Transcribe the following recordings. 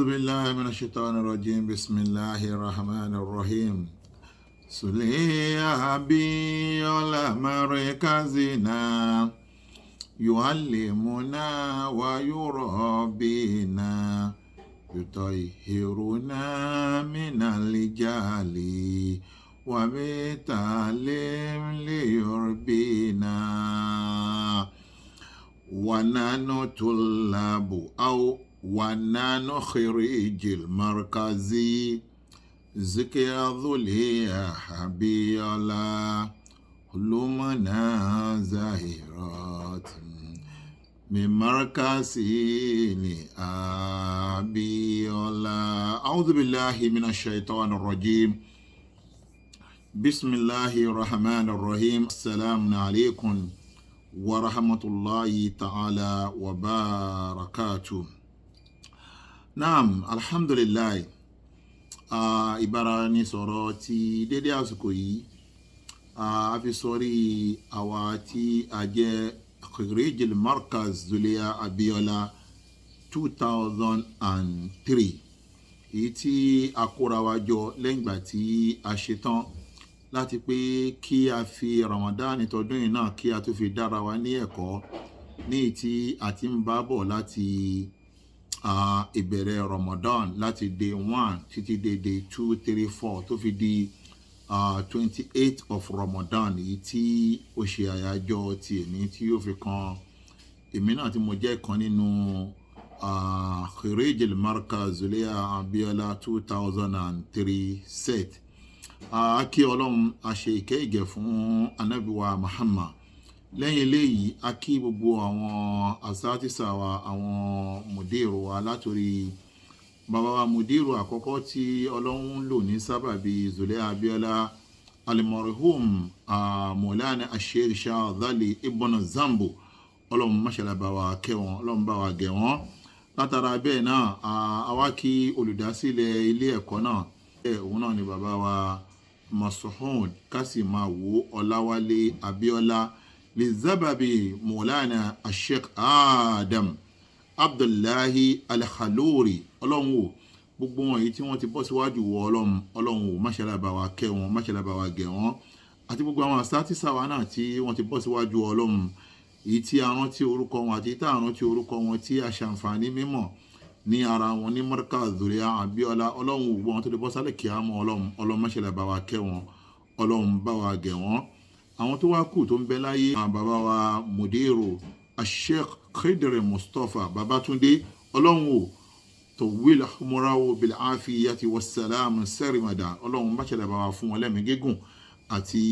بالله من الشيطان الرجيم. بسم الله الرحمن الرحيم. سلي أبيولا مركزنا يعلمنا ويربينا يطهرنا من الجهل وبالتعليم ليربينا ونحن طلاب أو ونحن خريج المركزي ذكر ذلي حبيولا علومنا زاهرات من مركز أبيولا. أعوذ بالله من الشيطان الرجيم. بسم الله الرحمن الرحيم. السلام عليكم ورحمة الله تعالى وبركاته. Naam, alhamdulillah. Ìbáraẹnisọ̀rọ̀ ti dédé àsìkò yìí, a fi sọrí àwa tí a jẹ́ Khirij Markaz Zuliya Abiola 2003, èyí tí a kóra wa jọ lẹ́yìn ìgbà tí a ṣetán láti pé kí a fi Ramadan tọdún yìí náà kí a tó fi dára wa ní ẹ̀kọ́ ní èyí tí a ti ń bá bọ̀ láti ìbẹ̀rẹ̀ Ramadan, láti day 1 títí dé day 2, 3, 4, tó fi di 28 of Ramadan, èyí tí ó ṣe àyájọ́ ti èní tí yóò fi kan èmi náà tí mo jẹ́ kan nínú Khirij Markaz Zuliya Abiola 2003 set. A kí Ọlọ́run, a ṣe ìkẹ́ ìgẹ̀ fún Anabiwa Muhammad. Lẹ́yìn eléyìí, a kí gbogbo àwọn asátìsà wa, àwọn mùdírù wa, látòrí bàbá wa mùdírù àkọ́kọ́ tí Ọlọ́run ń lò ní sábàbí Zuliya Abiola, alimọ̀rihum Mọ̀lánà Asheikh Shadhali Ibn Zambo. Ọlọ́run máṣàlá bá wa kẹ́ wọn, Ọlọ́run bá wa gẹ̀ wọ́n. Látara bẹ́ẹ̀ náà, àwa kí olùdásílẹ̀ ilé ẹ̀kọ́ náà, òun náà ni bàbá wa Masuhud Kasimawo Ọláwálé Abiola, lizababi Mọ̀lánà Asheikh Adam Abdullahi Alkhalori. Ọlọ́run wò gbogbo wọn yìí tí wọ́n ti bọ́ síwájú wọ Ọlọ́run. Ọlọ́run wò máṣàlá bá wa kẹ́ wọn, máṣàlá bá wa gẹ̀ wọ́n, àti gbogbo àwọn àsátìsà wa náà tí wọ́n ti bọ́ síwájú Ọlọ́run, èyí tí a rántí orúkọ wọn àti tí a rántí orúkọ wọn, tí a ṣàǹfààní mímọ̀ ní ara wọn ní Markaz Zuliya Abiola. Ọlọ́run, gbogbo wọn tó lè bọ́ sálẹ̀ kí á mọ Ọlọ́run. Ọlọ́run máṣàlá bá wa kẹ́ wọn, Ọlọ́run bá wa gẹ̀ wọ́n. Àwọn tó wá kù tó ń bẹ láyé, àwọn bàbá wa mùdírù Sheikh Khidr Mustapha Babatunde, Ọlọ́run wò tòwílà múráwó bil afiyati wassalam sẹ́rìmàdà. Ọlọ́run máṣàlá bá wa fún wọn lẹ́mìí gígùn àti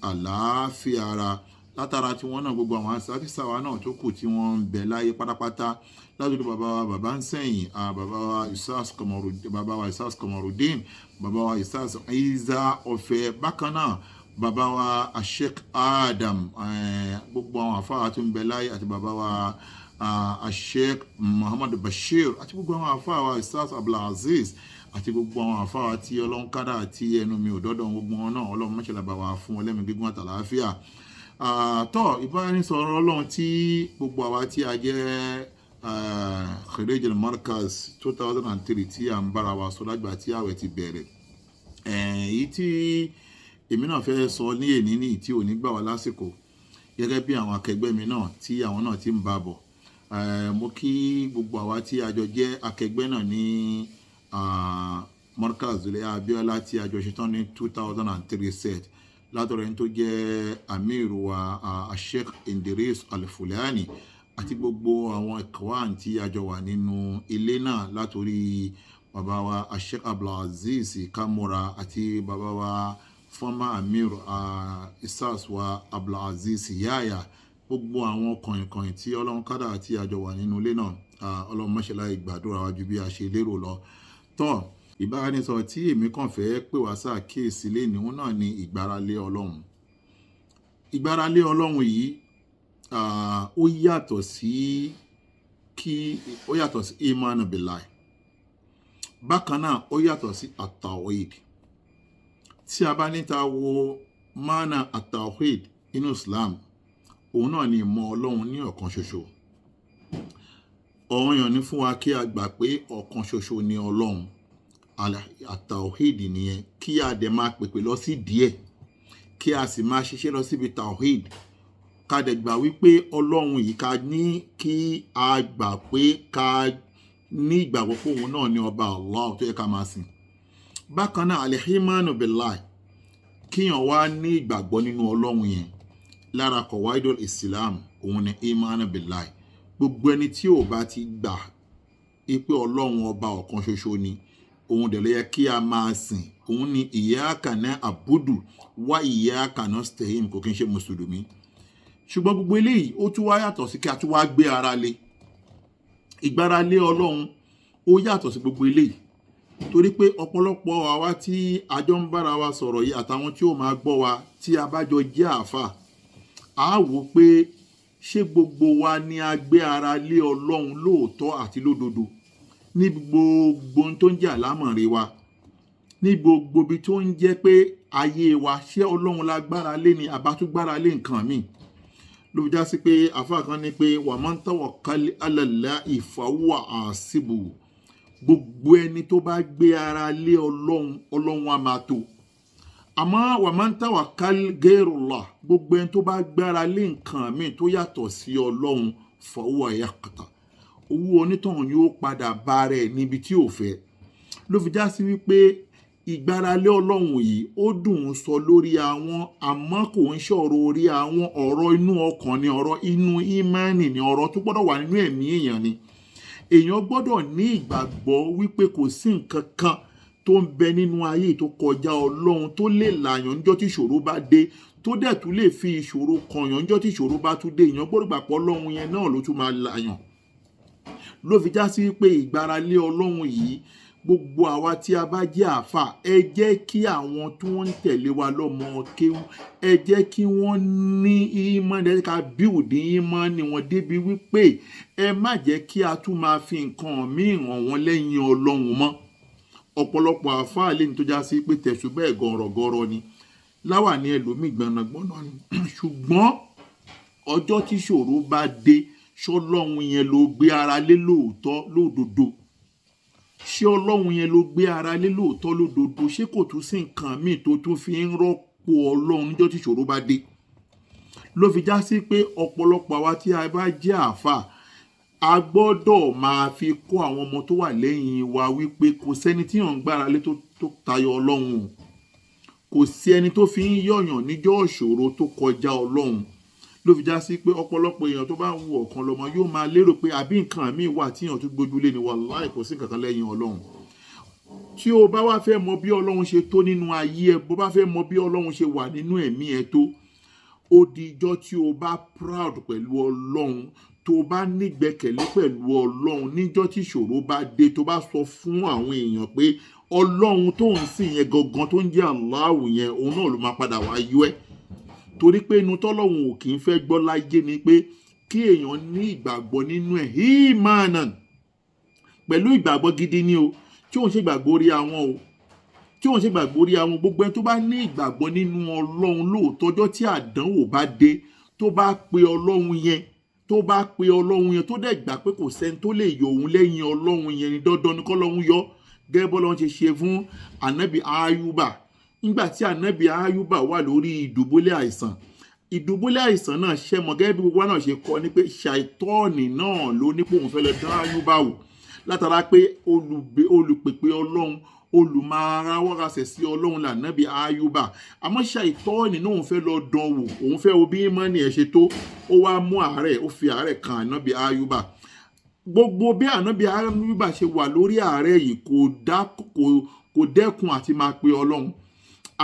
àlàáfíà ara. Látara tí wọ́n náà, gbogbo àwọn àṣàtìsàwá náà tó kù tí wọ́n ń bẹ láyé pátápátá, látọ̀dọ̀ bàbá wa bàbá ń sẹ́yìn, bàbá wa Isas Kọmọrù, bàbá wa Isas Kọmọrùdín, bàbá wa Isas Isa Ọ̀fẹ́, bákan náà bàbá wa Sheikh Adam, gbogbo àwọn àfáà tó ń bẹ láyé, àti bàbá wa Sheikh Muhammad Bashir, àti gbogbo àwọn àfáà wa Isas Abdulaziz, àti gbogbo àwọn àfáà tí Ọlọ́run kádà àti ẹnu mi ò dọ́dọ̀ gbogbo wọn náà, Ọlọ́run máṣàlá bá wa fún wọn lẹ́mìí gígùn àtàlàáfíà. Tọ́ ìbáraẹnisọ̀rọ̀ Ọlọ́run tí gbogbo àwa tí a jẹ́ Khirij Markaz 2003 tí à ń bára wa sọ lágbà tí àwẹ̀ ti bẹ̀rẹ̀, èyí tí èmi náà fẹ́ sọ ní èní ní tí ò ní gbà wá lásìkò, gẹ́gẹ́ bí àwọn akẹgbẹ́ mi náà tí àwọn náà ti ń bá bọ̀. Mo kí gbogbo àwa tí a jọ jẹ́ akẹgbẹ́ náà ní Markaz Zuliya Abiola tí a jọ ṣetán ní 2003 set, látọ̀rọ̀ ẹni tó jẹ́ amir wa, Sheikh Idris Alfulani, àti gbogbo àwọn ikhwan tí a jọ wà nínú ilé náà, látòrí bàbá wa Sheikh Abdulaziz Kamura àti bàbá wa former amir, Isas wa Abdulaziz Yaya, gbogbo àwọn kọ̀ìnkọ̀ìn tí Ọlọ́run kádà tí a jọ wà nínú ilé náà. Ọlọ́run mọ́ṣẹ́lá ìgbàdúrà wa ju bí a ṣe lérò lọ. Tọ́ ìbáraẹnisọ̀rọ̀ tí èmi kàn fẹ́ pè wá sáàkíyèsí lénìí, òun náà ni ìgbáralé Ọlọ́run. Ìgbáralé Ọlọ́run yìí, ó yàtọ̀ sí kí ó yàtọ̀ sí imanu billahi. Bákan náà, ó yàtọ̀ sí atawhid. Tí a bá níta wo mana atawhid inú Islam, òun náà ni ìmọ̀ Ọlọ́run ní ọ̀kan ṣoṣo. Ọ̀ranyàn ni fún wa kí a gbà pé ọ̀kan ṣoṣo ni Ọlọ́run, tawhid nìyẹn, kí a dẹ̀ máa pèpè lọ sí díẹ̀, kí a sì máa ṣiṣẹ́ lọ síbi tawhid, ká dẹ̀ gbà wípé Ọlọ́run yìí, ká ní kí a gbà pé ká ní ìgbàgbọ́ pé òun náà ni ọba Allah tó yẹ ká máa sìn. Bákan náà, al-imanu billahi, kíyàn wá ní ìgbàgbọ́ nínú Ọlọ́run yẹn. Lára qawaidul Islam òun ni imanu billahi. Gbogbo ẹni tí ò bá ti gbà pé Ọlọ́run ọba ọ̀kan ṣoṣo ni, òun dẹ̀ ló yẹ kí a máa sìn, òun ni iyyaka na'budu wa iyyaka nasta'in, kò kí n ṣe mùsùlùmí. Ṣùgbọ́n gbogbo eléyìí, ó tún wá yàtọ̀ sí kí a tún wá gbé ara lé. Ìgbára lé Ọlọ́run, ó yàtọ̀ sí gbogbo eléyìí, torí pé ọ̀pọ̀lọpọ̀ àwa tí a jọ ń bára wa sọ̀rọ̀ yìí àtàwọn tí ó máa gbọ́ wa, tí a bá jọ jẹ́ àáfà, a wò pé ṣé gbogbo wa ni a gbé ara lé Ọlọ́run lóòótọ́ àti lódodo ní gbogbo ohun tó ń jẹ́ àlámọ̀rí wa, ní gbogbo ibi tó ń jẹ́ pé ayé wa, ṣé Ọlọ́run la gbára lé ni àbátúgbára lé nǹkan míì? Ló fi já sí pé àfáà kan ní pé wa man tawakkal ala Allahi fahuwa hasibuhu. Gbogbo ẹni tó bá gbé ara lé Ọlọ́run, Ọlọ́run á máa tó. Àmọ́ wa man tawakkal ghayrullah, gbogbo ẹni tó bá gbára lé nǹkan míì tó yàtọ̀ sí Ọlọ́run, fahuwa yaqta, owó onítọ̀hún yóò padà bá rẹ̀ níbi tí ò fẹ́. Ló fi já sí wípé ìgbáralé Ọlọ́run yìí, ó dùn ún sọ lórí àwọn, àmọ́ kò ń ṣọ̀rọ̀ orí àwọn, ọ̀rọ̀ inú ọkàn ni, ọ̀rọ̀ inú ìmánì ni, ọ̀rọ̀ tó gbọ́dọ̀ wà nínú ẹ̀mí èèyàn ni. Èèyàn gbọ́dọ̀ ní ìgbàgbọ́ wípé kò sí nǹkan kan tó ń bẹ nínú ayé tó kọjá Ọlọ́run, tó lè làyàn níjọ́ tí ìṣòro bá dé, tó dẹ̀ tún lè fi ìṣòro kànyàn níjọ́ tí ìṣòro bá tún dé. Èèyàn gbọ́dọ̀ gbàgbọ́ Ọlọ́run yẹn náà ló tún máa làyàn. Ló fi já sí pé ìgbáralé Ọlọ́run yìí, gbogbo àwa tí a bá jẹ́ àáfà, ẹ jẹ́ kí àwọn tí wọ́n ń tẹ̀lé wa lọ́mọ kéwú, ẹ jẹ́ kí wọ́n ní ìmánì, ẹ jẹ́ ká build ìmánì wọn débi wípé ẹ má jẹ́ kí a tún máa fi nǹkan míì hàn wọ́n lẹ́yìn Ọlọ́run mọ́. Ọ̀pọ̀lọpọ̀ àáfà lè ní tó já sí pé tẹ̀sùbẹ́ gọ̀rọ̀gọ̀rọ̀ ni, láwàní ẹlòmíì gbọ̀nàgbọ̀nà ni, ṣùgbọ́n ọjọ́ tí ìṣòro bá dé, ṣọlọ́run yẹn ló gbé ara lé lóòótọ́ lódodo? Ṣé Ọlọ́run yẹn ló gbé ara lé lóòótọ́ lódodo? Ṣé kò tún sí nǹkan míì tó tún fi ń rọ́pò Ọlọ́run níjọ́ tí ìṣòro bá dé? Ló fi já sí pé ọ̀pọ̀lọpọ̀ àwa tí a bá jẹ́ àáfà, a gbọ́dọ̀ máa fi kọ́ àwọn ọmọ tó wà lẹ́yìn wa wípé kò sẹ́ni tí yàn ń gbára lé tó tayọ Ọlọ́run o. Kò sí ẹni tó fi ń yọ̀yàn níjọ́ ìṣòro tó kọjá Ọlọ́run. Ló fi já sí pé ọ̀pọ̀lọpọ̀ èèyàn tó bá ń wo ọ̀kan lọ́mọ yóò máa lérò pé àbí nǹkan míì wà tí èèyàn tún gbójúlé ni. Wàláì, kò sí nǹkan kan lẹ́yìn Ọlọ́run. Tí o bá wá fẹ́ mọ bí Ọlọ́run ṣe tó nínú ayé ẹ, bó bá fẹ́ mọ bí Ọlọ́run ṣe wà nínú ẹ̀mí ẹ tó, ó di ijọ́ tí o bá proud pẹ̀lú Ọlọ́run, tó bá nígbẹ́kẹ̀lé pẹ̀lú Ọlọ́run, níjọ́ tí ìṣòro bá dé, tó bá sọ fún àwọn èèyàn pé Ọlọ́run tó ń sìn yẹn gangan tó ń jẹ́ Allahu yẹn, òun náà ló máa padà wá yọ ẹ́. Torí pé inú tọ́lọ́run ò kì í fẹ́ gbọ́ láyé ni pé kí èèyàn ní ìgbàgbọ́ nínú ẹ̀, imanan, pẹ̀lú ìgbàgbọ́ gidi ni o, tí òun ṣe gbàgbọ́ orí àwọn o, tí òun ṣe gbàgbọ́ orí àwọn. Gbogbo ẹni tó bá ní ìgbàgbọ́ nínú Ọlọ́run lóòótọ́, ọjọ́ tí àdánwò bá dé, tó bá pe Ọlọ́run yẹn, tó bá pe Ọlọ́run yẹn, tó dẹ̀ gbà pé kò sẹ́ni tó lè yọ òun lẹ́yìn Ọlọ́run yẹn, ni dandan ni kọ́lọ́run yọ. Gẹ́gẹ́ bọ́lọ́run ṣe ṣe fún Ànábì Ayúbà nígbà tí Ànábì Ayúbà wà lórí ìdùbúlẹ̀ àìsàn. Ìdùbúlẹ̀ àìsàn náà ṣe mọ̀ gẹ́gẹ́ bí gbogbo wa náà ṣe kọ́ ni pé ṣàìtọ́ọ̀nì náà ló ní pé òun fẹ́ lọ dán Ayúbà wò, látara pé olùpèpè Ọlọ́run, olùmọ̀arawọ́rasẹ̀ sí Ọlọ́run lànàbì Ayúbà. Àmọ́ ṣàìtọ́ọ̀nì náà, òun fẹ́ lọ dán wò, òun fẹ́ wo bí ìmánì ẹ̀ ṣe tó. Ó wá mú àárẹ̀, ó fi àárẹ̀ kan Ànábì Ayúbà. Gbogbo bí Ànábì Ayúbà ṣe wà lórí àárẹ̀ yìí, kò dẹ́kun àti máa pe Ọlọ́run.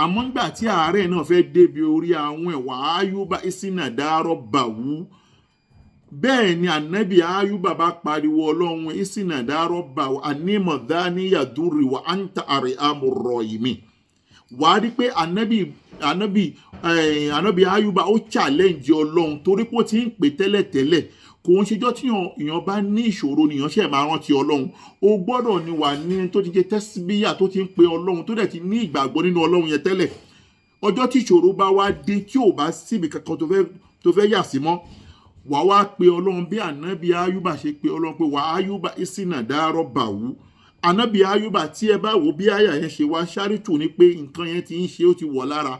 Àmọ́ nígbà tí àárẹ̀ náà fẹ́ débi orí àwọn ẹ̀wà Ayúbà ìsìnà dárọ́ bàwú, bẹ́ẹ̀ ni Ànábì Ayúbà bá pariwo Ọlọ́run, ìsìnà dárọ́ bàwú ànímọ̀ dáníyà dúrì wà á ń ta àrè àmọ̀rọ̀ yìí. Wàá rí pé Ànábì Ayúbà ó challenge Ọlọ́run, torí pé ó ti ń pè tẹ́lẹ̀tẹ́lẹ̀. Kò ń ṣejọ́ tí èèyàn bá ní ìṣòro nìyàn ṣe máa rántí Ọlọ́run. O gbọ́dọ̀ ní wà ní tó ti jẹ́ tẹ́síbíyà, tó ti ń pe Ọlọ́run, tó dẹ̀ ti ní ìgbàgbọ́ nínú Ọlọ́run yẹn tẹ́lẹ̀. Ọjọ́ tí ìṣòro bá wá dé, tí ò bá síbi kankan tó fẹ́ yà sí mọ́, Wàá wá pe Ọlọ́run bí Ànábì Ayúbà ṣe pe Ọlọ́run pé wà Ayúbà ìsìnà dárọ́ bàwú. Ànábì Ayúbà, tí ẹ bá wò bí àyà yẹn ṣe wá, ṣáríìtù ni pé nǹkan yẹn ti ń ṣe, ó ti wọ̀ lára.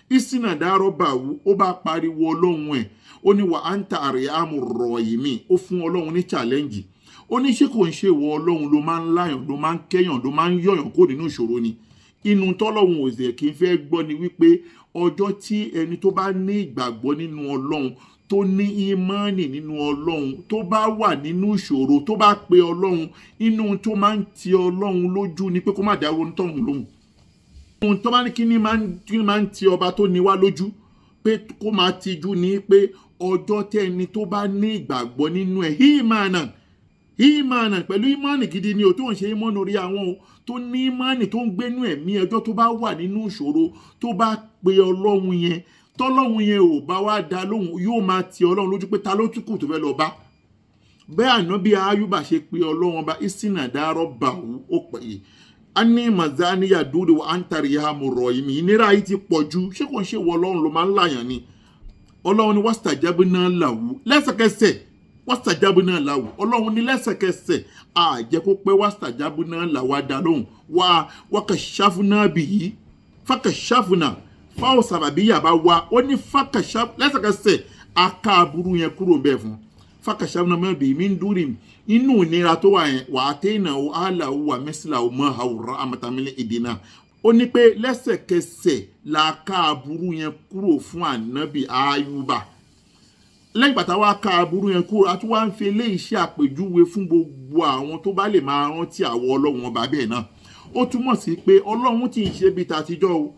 Ìsìnà dárọ́ bàwú, ó bá pariwo Ọlọ́run ẹ̀, ó ní wà á ń ta àríyámù rọ̀ yìí mi. Ó fún Ọlọ́run ní challenge. Ó ní ṣé kò ń ṣe ìwọ Ọlọ́run ló máa ń láyàn, ló máa ń kẹ́yàn, ló máa ń yọ̀yàn kó nínú ìṣòro ni? Inú tọ́lọ́run ò sì kí ń fẹ́ gbọ́ ni wípé ọjọ́ tí ẹni tó bá ní ìgbàgbọ́ nínú Ọlọ́run, tó ní ìmánì nínú Ọlọ́run, tó bá wà nínú ìṣòro, tó bá pe Ọlọ́run, inú tó máa ń ti Ọlọ́run lójú ni pé kó má dáwọ́ onítọ̀hún lóhùn. Ohun tó bá ní kí ni máa ń ti ọba tó ní wá lójú pé kó máa tijú ni pé ọjọ́ tẹ́ni tó bá ní ìgbàgbọ́ nínú ẹ̀, ìmánà, ìmánà pẹ̀lú ìmánì gidi ni o, tó ń ṣe ìmánì orí àwọn o, tó ní ìmánì tó ń gbénú ẹ̀mí, ọjọ́ tó bá wà nínú ìṣòro, tó bá pe Ọlọ́run yẹn, tọ́lọ́run yẹn ò bá wá dá lóhùn, yóò máa ti Ọlọ́run lójú pé ta ló tún kù tó fẹ́ lọ bá. Bẹ́ẹ̀ Ànábì Ayúbà ṣe pe Ọlọ́run ọba, ìsìnà dárọ́ bàwú, ó pè é, a ní mazaniya dúró wa antari ya mo rọ̀ yìí mi, ìnira yìí ti pọ̀ ju. Ṣé kò ń ṣe wọ Ọlọ́run ló máa ń láyàn ni? Ọlọ́run ni wàsítàjábí náà làwù lẹ́sẹ̀kẹsẹ̀. Wàsítàjábí náà làwù, Ọlọ́run ní lẹ́sẹ̀kẹsẹ̀, àjẹ́ kó pẹ́, wàsítàjábí náà làwù, á dá lóhùn. Wà wákàṣáfúnà bìyí fàkàṣáfúnà fáwọn sàbàbí yàbá wa. Ó ní fàkàṣáfù, lẹ́sẹ̀kẹsẹ̀ aká aburú yẹn kúrò bẹ́ẹ̀ fún. Fàkàṣáfúnà mọ́ bìí mi ń dúrì inú ìnira tó wà yẹn, wà á tẹ́yìnà ó àlà ó wà mẹ́sìlá ó mọ́ àwòrán àmọ́tàmílẹ̀ ìdènà. Ó ní pé lẹ́sẹ̀kẹsẹ̀ la ká aburú yẹn kúrò fún Ànábì Ayúbà. Lẹ́yìn pàtàkì wá ká aburú yẹn kúrò, a tún wá ń fi eléyìí ṣe àpèjúwe fún gbogbo àwọn tó bá lè máa rántí àwọ Ọlọ́run ọba bẹ́ẹ̀ náà. Ó túmọ̀ sí pé Ọlọ́run tí ń ṣe bíi tàtijọ́ o.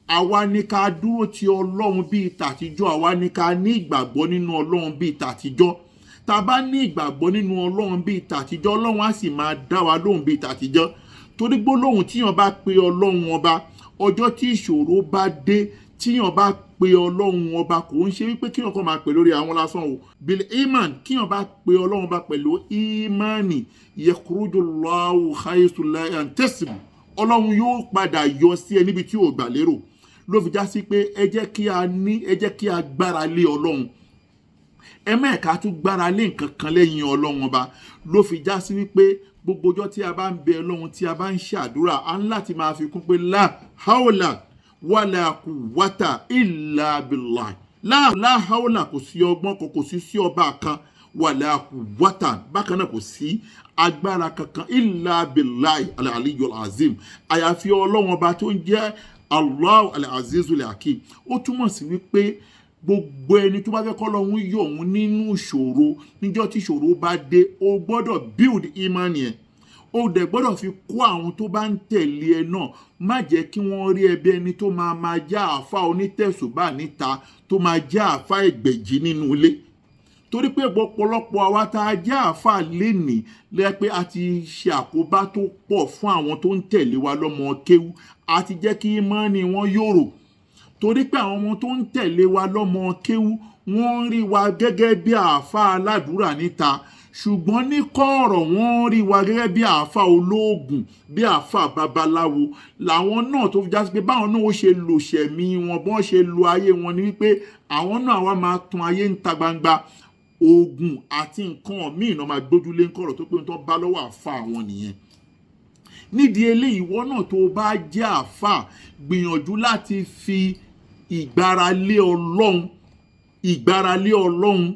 Àwa ní ká dúró ti Ọlọ́run bíi tàtijọ́. Àwa ní ká ní ìgbàgbọ́ nínú Ọlọ́run bíi tàtijọ́. Tá a bá ní ìgbàgbọ́ nínú Ọlọ́run bíi tàtijọ́, Ọlọ́run á sì máa dá wa lóhùn bíi tàtijọ́, torí gbólóhùn tíyàn bá pe Ọlọ́run ọba ọjọ́ tí ìṣòro bá dé, tíyàn bá pe Ọlọ́run ọba, kò ń ṣe wípé kíyàn kàn máa pè lórí àwọn lásán o. Bil iman, kíyàn bá pe Ọlọ́run ọba pẹ̀lú imani, yakhruju haythu la yantasib, Ọlọ́run yóò padà yọ sí ẹ níbi tí ò gbà lérò. Ló fi já sí pé ẹ jẹ́ kí a gbára lé Ọlọ́run. Ẹ mẹ́ẹ̀ká tún gbára lé nǹkan kan lẹ́yìn Ọlọ́run ọba. Ló fi já sí wípé gbogbo ọjọ́ tí a bá ń bẹ Ọlọ́run, tí a bá ń ṣàdúrà, a ń láti máa fi kún pé la hawla wala quwwata illa billah. La hawla, kò sí ọgbọ́n kan, kò sí sí ọba kan, wala quwwata, bákan náà kò sí agbára kankan, illa billahi al-aliyyul azim, àyàfi Ọlọ́run ọba tó ń jẹ́ Allahu al-azizul hakim. Ó túmọ̀ sí wípé gbogbo ẹni tó bá fẹ́ kọ́lọ́hún yọ òun nínú ìṣòro níjọ́ tí ìṣòro bá dé, o gbọ́dọ̀ build iman yẹn. O dẹ̀ gbọ́dọ̀ fi kó àwọn tó bá ń tẹ̀lé ẹ náà. Má jẹ́ kí wọ́n rí ẹbí ẹni tó máa máa já àáfà onítẹ̀sùbà níta, tó máa já àáfà ẹgbẹ̀jì nínú ilé, torí pé ọ̀pọ̀lọpọ̀ àwa tá a jẹ́ àáfà lénìí lẹ́yìn pé a ti ṣe àkóbá tó pọ̀ fún àwọn tó ń tẹ̀lé wa lọ́mọ kéwú. A ti jẹ́ kí ìmánì wọn yòrò, torí pé àwọn ọmọ tó ń tẹ̀lé wa lọ́mọ kéwú, wọ́n ń rí wa gẹ́gẹ́ bí àáfà aládùúrà níta, ṣùgbọ́n ní kọ̀ọ̀rọ̀ wọ́n ń rí wa gẹ́gẹ́ bí àáfà olóògùn, bí àáfà babaláwo làwọn náà. Tó fi já sí pé báwọn náà ó ṣe lò ṣẹ̀mí wọn, bọ́n ṣe lo ayé wọn ni wípé àwọn náà wá máa tan ayé ń ta gbangba. Oògùn àti nǹkan míì náà máa gbójúlé ń kọ̀rọ̀ tó pé tó bá lọ́wọ́ àáfà wọn nìyẹn. Nídìí eléyìí, ìwọ náà tó bá jẹ́ àáfà, gbìyànjú láti fi ìgbáralé Ọlọ́run, ìgbáralé Ọlọ́run,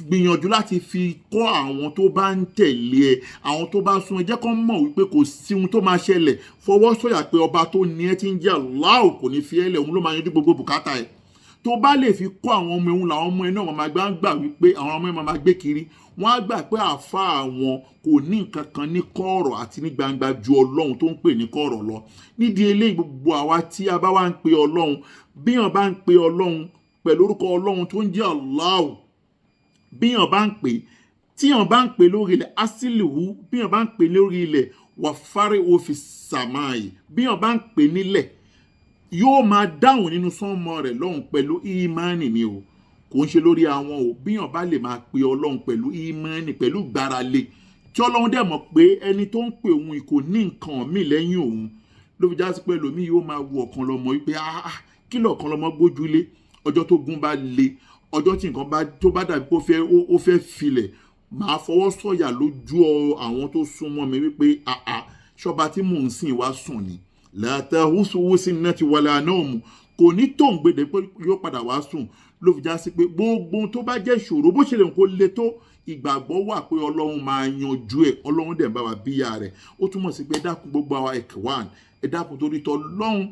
gbìyànjú láti fi kọ́ àwọn tó bá ń tẹ̀lé ẹ, àwọn tó bá sún ẹ. Jẹ́ kó mọ̀ wípé kò sí ohun tó máa ṣẹlẹ̀. Fọwọ́ sọ̀yà pé ọba tó ní ẹ ti ń jẹ́ Allah kò ní fi ẹ́ lẹ̀, òun ló máa yanjú gbogbo bùkátà ẹ. Tó bá lè fi kọ́ àwọn ọmọ ẹ̀hún, làwọn ọmọ ẹ náà máa gbà gbà wípé àwọn ọmọ ẹ máa gbé kiri, wọ́n á gbà pé àáfà àwọn kò ní nǹkan kan ní kọ̀ọ̀rọ̀ àti ní gbangba ju Ọlọ́run tó ń pè ní kọ̀ọ̀rọ̀ lọ. Nídìí eléyìí, gbogbo àwa tí a bá wá ń pe Ọlọ́run, bíyàn bá ń pe Ọlọ́run pẹ̀lú orúkọ Ọlọ́run tó ń jẹ́ Allah, bíyàn bá ń pè, tíyàn bá ń pè lórí ilẹ̀ asílìwú, bíyàn bá ń pè lórí ilẹ̀ wà fárí òfin sàmáì, bíyàn bá ń pè nílẹ̀, yóò máa dáhùn nínú sánmọ̀ rẹ̀ lọ́hùn pẹ̀lú ìmánì ni o. Kò ń ṣe lórí àwọn o. Bíyàn bá lè máa pe Ọlọ́run pẹ̀lú ìmánì, pẹ̀lú gbáralé, tí Ọlọ́run dẹ̀ mọ̀ pé ẹni tó ń pè òun kò ní nǹkan míì lẹ́yìn òun. Ló fi já sí pé ẹlòmíì yóò máa wo ọ̀kan lọ́mọ wípé, ah, kí lọ̀kan lọ́mọ gbójúlé? Ọjọ́ tó gún bá le, Ọjọ́ tí nǹkan bá tó bá dàbí pé ó fẹ́ filẹ̀, màá fọwọ́ sọ̀yà lójú àwọn tó súnmọ́ mi wípé, àà, ṣọba tí mò ń sìn wá sùn ni? Látàhùsùwùsì náà ti wọlé àná òmù kò ní tó ń gbèdé pé yóò padà wá sùn. Ló fi já sí pé gbogbo ohun tó bá jẹ́ ìṣòro, bó ṣe lè kó le tó, ìgbàgbọ́ wà pé Ọlọ́run máa yanjú ẹ̀. Ọlọ́run dẹ̀ bá wa bíyà rẹ̀. Ó túmọ̀ sí pé ẹ dákun, gbogbo àwa Ikhwan, ẹ dákun torí tọ́ lọ́hùn.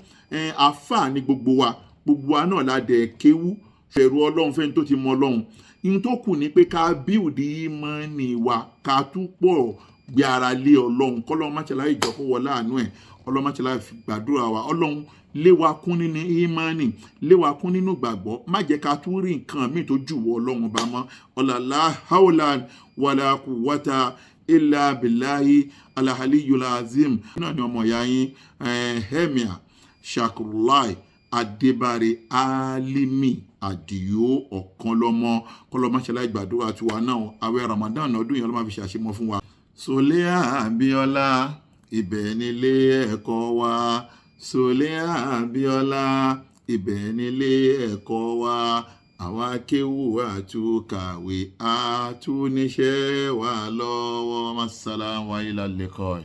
Àáfàá ní gbogbo wa, gbogbo wa náà la dẹ̀ kéwú. Fẹ̀rù Ọlọ́run fẹ́ni tó ti mọ Ọlọ́run. Ihun tó kù ni pé ká build ìmánì wa, ká tún pọ̀ gbé ara lé Ọlọ́run, kọ́lọ́run má ṣe láì jọ kó wọlé àánú ẹ̀. Ọlọ́run má ṣe láì gbàdúrà wa. Ọlọ́run, lé wa kún nínú ìmánì, lé wa kún nínú gbàgbọ́. Má jẹ́ ká tún rí nǹkan míì tó jù wọ́ Ọlọ́run ọba mọ́. Ọ̀làlá haúlà wàlà quwwata illa billahi alahaliyyul azim. Náà ni ọmọ ìyá yín, Emir Shakrulai Adébáre Alimi Àdìo ọ̀kan lọ́mọ. Kọlọ́mọṣẹ́lá ìgbàdúrà tiwa náà. Àwẹ̀ Ramadan ọdún yẹn, ọlọ́mọ fi ṣàṣemọ́ fún wa. Sọlẹ́ Abíọ́lá, ibẹ̀ nílé ẹ̀kọ́ wa. Sọlẹ́ Abíọ́lá, ibẹ̀ nílé ẹ̀kọ́ wa. Àwa kéwú, àtúkàwé, àtúníṣẹ́ wa lọ́wọ́. Masalamu wa ilal liqa.